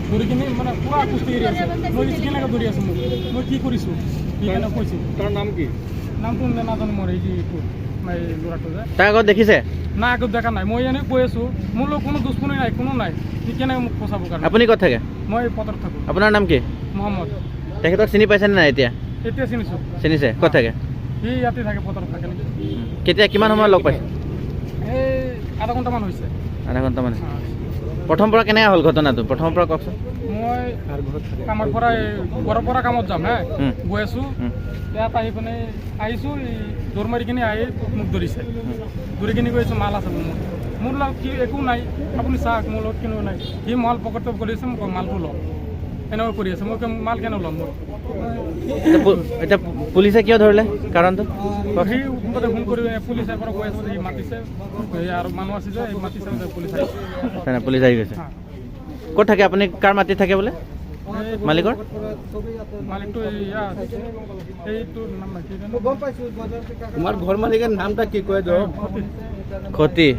ধৰি কিনি মানে পূৰা কুস্তি এৰি আছে। মই কেনেকৈ ধৰি আছোঁ মোক, মই কি কৰিছোঁ, সেইকাৰণে কৈছোঁ। তাৰ নাম কি? নামটো নাজানো মোৰ। এই যে এইটো এই ল'ৰাটো যে। তাক আগত দেখিছে? নাই, আগত দেখা নাই। মই এনেই কৈ আছোঁ, মোৰ লগত কোনো দুশ্মনী নাই, কোনো নাই। সি কেনেকৈ মোক ফচাব কাৰণে? আপুনি ক'ত থাকে? মই পথাৰত থাকোঁ। আপোনাৰ নাম কি? মহম্মদ। তেখেতক চিনি পাইছেনে নাই এতিয়া? এতিয়া চিনিছোঁ। চিনিছে? ক'ত থাকে? সি ইয়াতে থাকে, পথাৰত থাকে নেকি। কেতিয়া, কিমান সময়ত লগ পাইছে? এই আধা ঘণ্টামান হৈছে। আধা ঘণ্টামান হৈছে। প্ৰথম পৰা কেনেকৈ হ'ল ঘটনাটো? প্ৰথমৰ পৰা কওকচোন। মই কামৰ পৰা, এই ঘৰৰ পৰা কামত যাম হে গৈ আছোঁ। ইয়াত আহি পিনে আহিছোঁ, এই দৌৰ মাৰি কিনে আহি মোক ধৰিছে। ধৰি কিনে কৈ আছোঁ, মাল আছে মোৰ। মোৰ লগত কি একো নাই, আপুনি চাওক, মোৰ লগত কোনো নাই। সি মাল পকেটত কৰি আছে, মোক মালটো লওক, এনেকুৱা কৰি আছে। মই কম, মাল কেনে ল'ম মই? এতিয়া পুলিচে কিয় ধৰিলে, কাৰণটো কওকচোন। সি সোনকালে ফোন কৰি পুলিচৰ পৰা গৈ আছে, সি মাতিছে, এই আৰু মানুহ আছে যে, সি মাতিছে, পুলিচ আহিছে। নাই, পুলিচ আহি গৈছে। হা। ক'ত থাকে আপুনি? কাৰ মাটিত থাকে বোলে? এই মালিকৰ? মালিকটো ইয়াত, এইটোৰ নাম কি জানো? তোমাৰ ঘৰ মালিকৰ নামটা কি কয় দিয়ক। খতি।